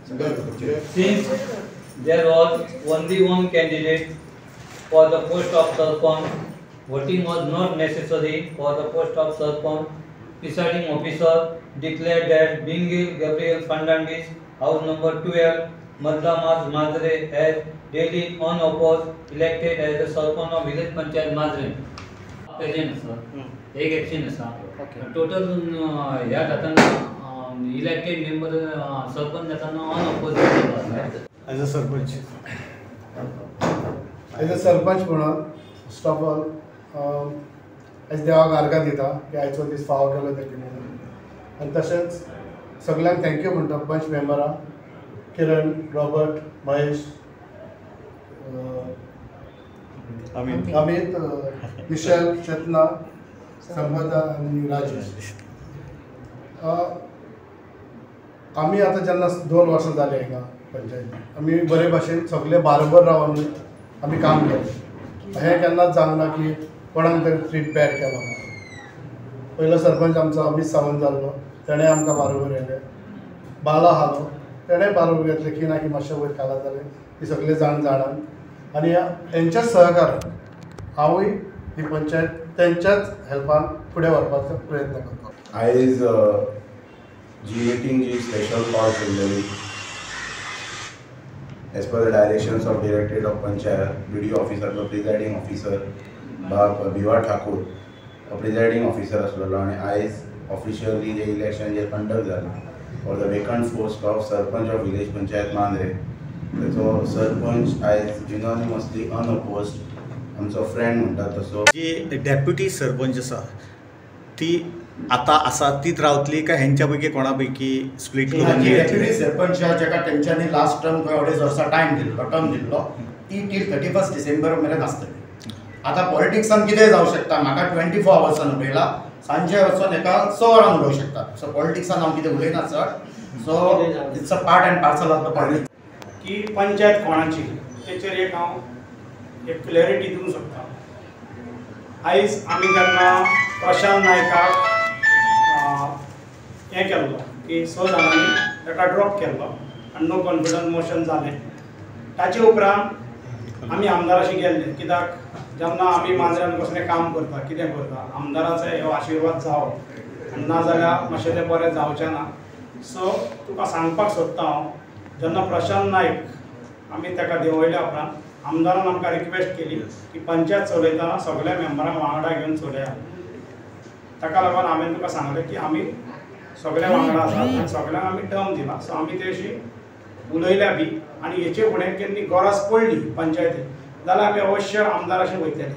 Since there was only one candidate for the post of Sarpanch, voting was not necessary for the post of Sarpanch. Presiding officer declared that Bingil Gabriel Fernandez, house number 12, Madlamas Mandrem, has duly unopposed elected as the Sarpanch of Village Panchayat Mandrem. Present आसा, एक absent आसा. Total ह्या जाताना elected member sarpanch जाताना unopposed. As a sarpanch, as a sarpanch म्हणून first of all आयज देवाक आर्गां दिता की आयचो दीस फावो केलो तेणी म्हणून. आनी तशेंच सगल्यांक thank you म्हणटा, पंच मेंबरां किरण, रॉबर्ट, महेश, अमित, मिशेल, चेतना, संपदा आनी राजेश. आमी आतां जेन्ना 2 वर्सां जालीं हांगा पंचायती, आमी बरे भाशेन सगळे बारोबर रावन आमी काम केलें. हें केन्नाच जावंक ना की कोणाक तरी ट्रीट बॅड केलो ना. पयलो सरपंच आमचो अमीत सावंत जाल्लो, तेणें आमकां बारोबर येयलें. बाला आसलो, तेणें बारोबर घेतलें की ना की मातशें वयर खाला जालें, ती सगळे जाण जाणान. आनी तेंच्याच सहकारान हांवूय ही पंचायत तेंच्याच हेल्पान फुडें व्हरपाचो प्रयत्न करता. आयज जी मिटींग जी स्पेशल कॉल केल्लेली as per the directions of Directorate of Panchayat, BDO ऑफिसरचो presiding officer बाब भिवा ठाकूर प्रिजायडींग ऑफिसर आसलेलो आनी आयज ऑफिशियली जे इलेक्शन जे कंडक्ट जालां for the vacant post of sarpanch of village panchayat Mandrem, तेचो सरपंच आयज युनानिमसली अनअपोज्ड आमचो फ्रेंड म्हणटा तसो. जी डेप्युटी सरपंच आसा ती आतां आसा तीच रावतली काय हेंच्या पैकी कोणा पैकी स्प्लीट करून? डेप्युटी सरपंच जेका तेंच्यांनी लास्ट टर्म खंय 2.5 वर्सां टायम दिल्लो, टर्म दिल्लो, ती टील 31 डिसेंबर मेरेन आसतली. आतां पॉलिटिक्सान कितेंय जावं शकता. म्हाका 24 आवर्सान उलयला, सांजे वचोन एका 6 वरां उलोवंक शकता. सो पॉलिटिक्सान हांव कितें उलयना चड. So it's a part and parcel of the politics. की पंचायत कोणाची तेचेर एक हांव एक क्लॅरिटी दिवंक सोदता. आयज आमी जेन्ना प्रशांत नायकाक हें केल्लो की 6 जाणांनी ताका ड्रॉप केल्लो आनी नो कॉन्फिडन्स मोशन जालें, ताचे उपरांत आमी आमदाराशी गेल्ले. कित्याक जेन्ना आमी मांद्र्यान कसलें काम करता, कितें करता, आमदाराचो हो आशिर्वाद जावो आनी ना जाल्यार मातशें तें बरें जावचें ना. सो तुका सांगपाक सोदता हांव, जेन्ना प्रशांत नायक आमी ताका देंवयल्या उपरांत आमदारान आमकां रिक्वेस्ट केली की पंचायत चलयतना सगळ्या मेंबरांक वांगडा घेवन चलया. ताका लागून हांवें तुका सांगलें की आमी सगळे वांगडा आसात आनी सगळ्यांक आमी टर्म दिला. सो आमी तेशी उलयल्या बी आनी हेचे फुडें केन्ना गरज पडली पंचायतीक जाल्यार आमी अवश्य आमदाराशी वयतले.